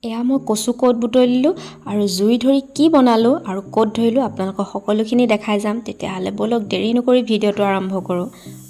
এয়া মই কচু ক'ত বুটলিলোঁ আৰু জুই ধৰি কি বনালোঁ আৰু ক'ত ধৰিলোঁ, আপোনালোকক সকলোখিনি দেখাই যাম। তেতিয়াহ'লে ব'লক, দেৰি নকৰি ভিডিঅ'টো আৰম্ভ কৰোঁ।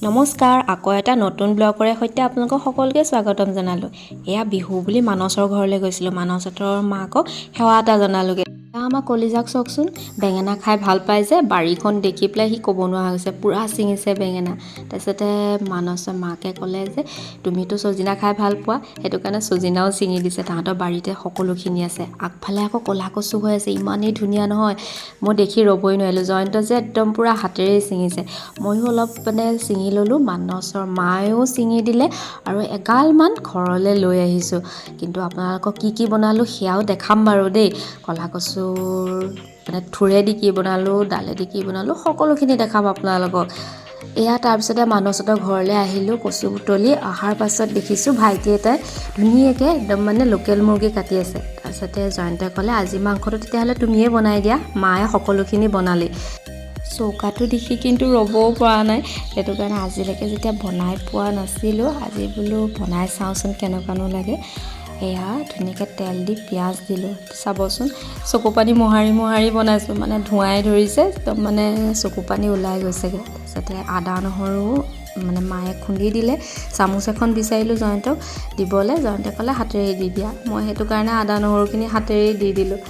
নমস্কাৰ, আকৌ এটা নতুন ব্লগৰে সৈতে আপোনালোকক সকলোকে স্বাগতম জনালোঁ। এয়া বিহু বুলি মানসৰ ঘৰলৈ গৈছিলোঁ। মানসহঁতৰ মাকক সেৱা এটা জনালোগৈ। এয়া আমাৰ কলিজাক চাওকচোন, বেঙেনা খাই ভাল পায় যে বাৰীখন দেখি পেলাই সি ক'ব নোৱাৰা হৈছে, পূৰা ছিঙিছে বেঙেনা। তাৰপিছতে মানসৰ মাকে ক'লে যে তুমিতো চজিনা খাই ভাল পোৱা, সেইটো কাৰণে চজিনাও ছিঙি দিছে। তাহাঁতৰ বাৰীতে সকলোখিনি আছে। আগফালে আকৌ ক'লা কচু হৈ আছে, ইমানেই ধুনীয়া নহয়, মই দেখি ৰ'বই নোৱাৰিলোঁ। জয়ন্ত যে একদম পূৰা হাতেৰেই ছিঙিছে। ময়ো অলপ মানে ছিঙি ল'লোঁ, মানসৰ মায়েও ছিঙি দিলে আৰু এগালমান ঘৰলৈ লৈ আহিছোঁ। কিন্তু আপোনালোকক কি কি বনালোঁ সেয়াও দেখাম বাৰু দেই। ক'লা কচুৰ মানে থোৰেদি কি বনালোঁ, ডালেদি কি বনালোঁ, সকলোখিনি দেখাম আপোনালোকক। এয়া তাৰপিছতে মানসহঁতৰ ঘৰলৈ আহিলোঁ কচু বুটলি। অহাৰ পাছত দেখিছোঁ ভাইটি এটাই ধুনীয়াকৈ একদম মানে লোকেল মুৰ্গী কাটি আছে। তাৰপিছতে জয়ন্তই ক'লে, আজি মাংসটো তেতিয়াহ'লে তুমিয়ে বনাই দিয়া, মায়ে সকলোখিনি বনালেই। চৌকাটো দেখি কিন্তু ৰ'বও পৰা নাই। সেইটো কাৰণে আজিলৈকে যেতিয়া বনাই পোৱা নাছিলোঁ, আজি বোলো বনাই চাওঁচোন কেনেকুৱানো লাগে। এয়া ধুনীয়াকৈ তেল দি পিঁয়াজ দিলোঁ। চাবচোন, চকু পানী মোহাৰি মোহাৰি বনাইছোঁ, মানে ধোঁৱাই ধৰিছে একদম, মানে চকু পানী ওলাই গৈছেগৈ। তাৰপিছতে আদা নহৰু মানে মায়ে খুন্দি দিলে। চামুচ এখন বিচাৰিলোঁ জয়ন্তক দিবলৈ, জয়ন্তই ক'লে হাতেৰে দি দিয়া। মই সেইটো কাৰণে আদা নহৰুখিনি হাতেৰেই দি দিলোঁ।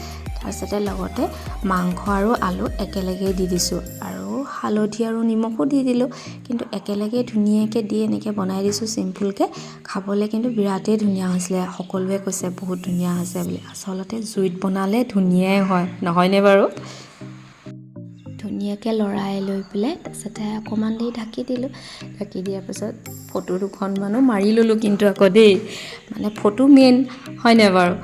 তাৰপিছতে লগতে মাংস আৰু আলু একেলগেই দি দিছোঁ আৰু হালধি আৰু নিমখো দি দিলোঁ। কিন্তু একেলগে ধুনীয়াকৈ দি এনেকৈ বনাই দিছোঁ চিম্পুলকৈ, খাবলৈ কিন্তু বিৰাটেই ধুনীয়া হৈছিলে। সকলোৱে কৈছে বহুত ধুনীয়া হৈছে বুলি। আচলতে জুইত বনালে ধুনীয়াই হয়, নহয়নে বাৰু? ধুনীয়াকৈ লৰাই লৈ পেলাই তাৰপিছতে অকণমান দেৰি ঢাকি দিলোঁ। ঢাকি দিয়াৰ পাছত ফটো দুখনমানো মাৰি ল'লোঁ কিন্তু আকৌ দেই, মানে ফটো মেইন, হয়নে বাৰু?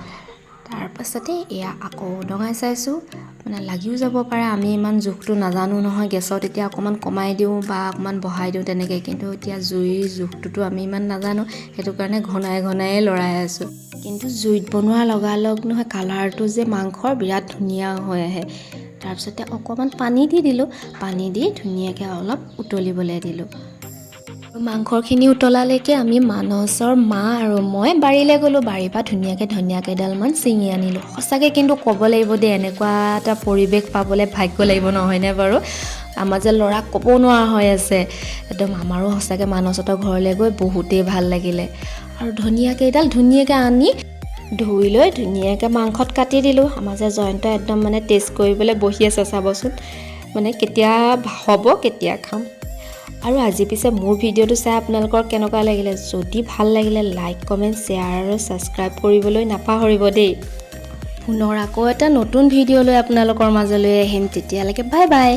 তাৰপাছতে এয়া আকৌ উদঙাই চাইছোঁ, মানে লাগিও যাব পাৰে, আমি ইমান জোখটো নাজানো নহয়। গেছত এতিয়া অকণমান কমাই দিওঁ বা অকণমান বঢ়াই দিওঁ তেনেকৈ, কিন্তু এতিয়া জুইৰ জোখটোতো আমি ইমান নাজানো, সেইটো কাৰণে ঘনাই ঘনায়ে লৰাই আছোঁ। কিন্তু জুইত বনোৱাৰ লগালগ নহয় কালাৰটো যে মাংসৰ বিৰাট ধুনীয়া হৈ আহে। তাৰপিছতে অকণমান পানী দি দিলোঁ। পানী দি ধুনীয়াকৈ অলপ উতলিবলৈ দিলোঁ। মাংসখিনি উতলালৈকে আমি মানসৰ মা আৰু মই বাৰীলৈ গ'লোঁ। বাৰীৰ পৰা ধুনীয়াকৈ ধনিয়া কেইডালমান ছিঙি আনিলোঁ। সঁচাকৈ কিন্তু ক'ব লাগিব দেই, এনেকুৱা এটা পৰিৱেশ পাবলৈ ভাগ্য লাগিব, নহয়নে বাৰু? আমাৰ যে ল'ৰাক ক'ব নোৱাৰা হৈ আছে একদম। আমাৰো সঁচাকৈ মানসহঁতৰ ঘৰলৈ গৈ বহুতেই ভাল লাগিলে। আৰু ধনিয়া কেইডাল ধুনীয়াকৈ আনি ধুই লৈ ধুনীয়াকৈ মাংসত কাটি দিলোঁ। আমাৰ যে জয়ন্ত একদম মানে টেষ্ট কৰিবলৈ বহি আছে, চাবচোন, মানে কেতিয়া হ'ব, কেতিয়া খাম। আৰু আজি পিছে মোৰ ভিডিঅ'টো চাই আপোনালোকৰ কেনেকুৱা লাগিলে? যদি ভাল লাগিলে লাইক, কমেণ্ট, শ্বেয়াৰ আৰু ছাবস্ক্ৰাইব কৰিবলৈ নাপাহৰিব দেই। পুনৰ আকৌ এটা নতুন ভিডিঅ' লৈ আপোনালোকৰ মাজলৈ আহিম। তেতিয়ালৈকে বাই বাই।